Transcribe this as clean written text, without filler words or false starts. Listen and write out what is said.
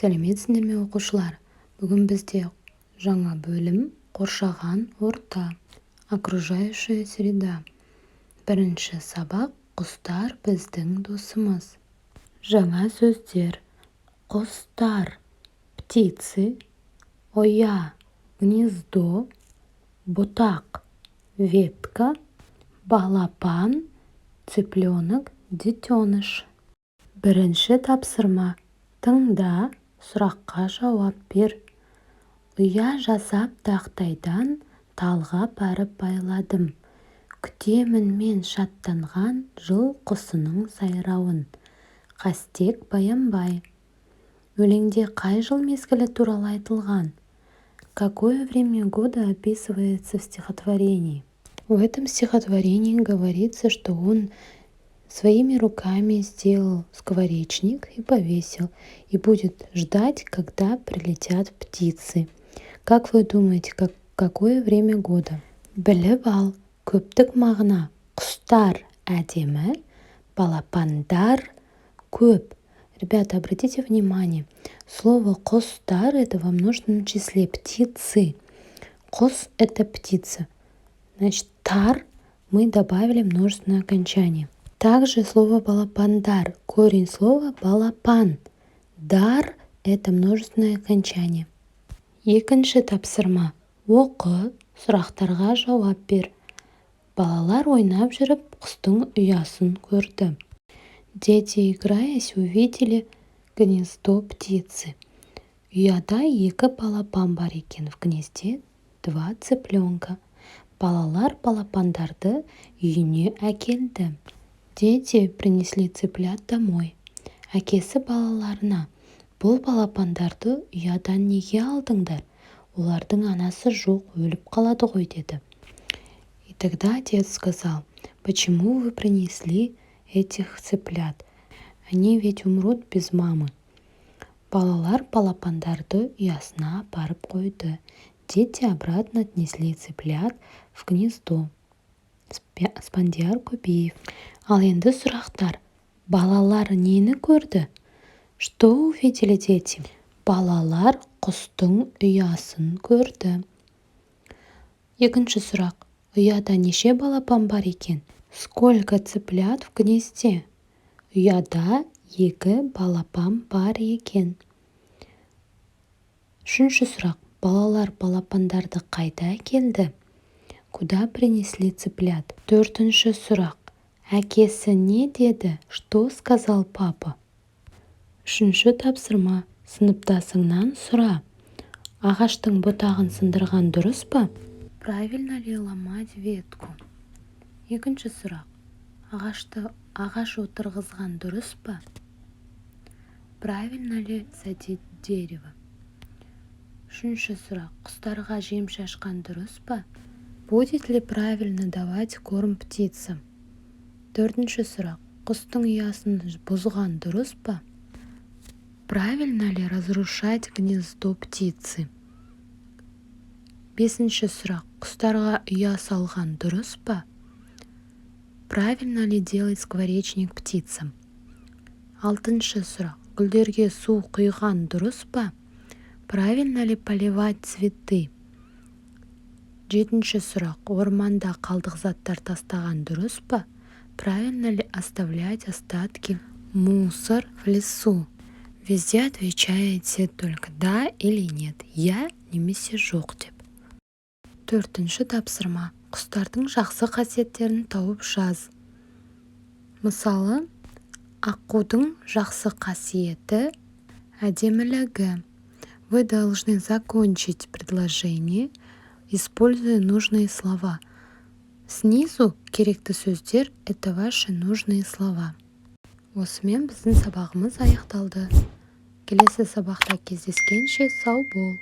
Сәлеметсіңдер ме, оқушылар! Бүгін бізде жаңа бөлім: қоршаған орта, окружающая среда. Бірінші сабақ: «Құстар – біздің досымыз». Жаңа сөздер: құстар – птицы, ұя – гнездо, бұтақ – ветка, балапан – цыпленок, детеныш. Бірінші тапсырма: тыңда, сұраққа жауап бер. Ұя жасап тақтайдан, талға апарып байладым. Күтемін мен шаттанған жыл құсының сайрауын. Қастек Баянбай. Өлеңде қай жыл мезгілі туралы айтылған? Какое время года описывается в стихотворении? В этом стихотворении говорится, что он своими руками сделал скворечник и повесил, и будет ждать, когда прилетят птицы. Как вы думаете, какое время года? Біліп ал: көптік мағына құстар әдемі, балапандар көп. Ребята, обратите внимание, слово «құстар» – это во множественном числе, птицы. Құс – это птица. Значит, «тар» мы добавили множественное окончание. Также слово «балапандар». Корень слова «балапан». «Дар» – это множественное окончание. Екінші тапсырма: оқы, сұрақтарға жауап бер. Балалар ойнап жүріп, құстың ұясын көрді. Дети, играясь, увидели гнездо птицы. Ұяда екі балапан бар екен. В гнезде два цыпленка. Балалар балапандарды үйіне әкелді. Дети принесли цыплят домой. Әкесі балаларына: «Бұл балапандарды ұядан неге алдыңдар? Олардың анасы жоқ, өліп қалады ғой», – деді. И тогда отец сказал: «Почему вы принесли этих цыплят? Они ведь умрут без мамы». Балалар балапандарды ұясына апарып қойды. Дети обратно отнесли цыплят в гнездо. Спандияр Көбеев. Ал енді сұрақтар. Балалар нені көрді? Что увидели дети? Балалар құстың ұясын көрді. Екінші сұрақ: ұяда неше балапан бар екен? Сколько цыплят в гнезде? Ұяда екі балапан бар екен. Үшінші сұрақ: балалар балапандарды қайда әкелді? Куда принесли цыплят? Төртінші сұрақ: әкесі не деді? Что сказал папа? Үшінші тапсырма: сыныптасыңнан сұра. Ағаштың бұтағын сындырған дұрыс па? Правильно ли ломать ветку? Екінші сұрақ: ағаш отырғызған дұрыс па? Правильно ли садить дерево? Үшінші сұрақ: құстарға жем шашқан дұрыс па? Будет ли правильно давать корм птицам? Төртінші сұрақ: құстың ұясын бұзған дұрыс па? Правильно ли разрушать гнездо птицы? Бесінші сұрақ: құстарға ұя салған дұрыс па? Правильно ли делать скворечник птицам? Алтыншы сұрақ: гүлдерге су құйған дұрыс па? Правильно ли поливать цветы? Жетінші сұрақ: орманда қалдық заттар тастаған дұрыс па? Правильно ли оставлять остатки, мусор в лесу? Везде отвечаете только «да» или «нет», иә немесе жоқ деп. Төртінші тапсырма: құстардың жақсы қасиеттерін тауып жаз. Мысалы, аққудың жақсы қасиеті – әдемілігі. Вы должны закончить предложение, используя нужные слова. Снизу керекті сөздер – это ваши нужные слова. Осымен біздің сабағымыз аяқталды. Келесі сабақта кездескенше, сау бол!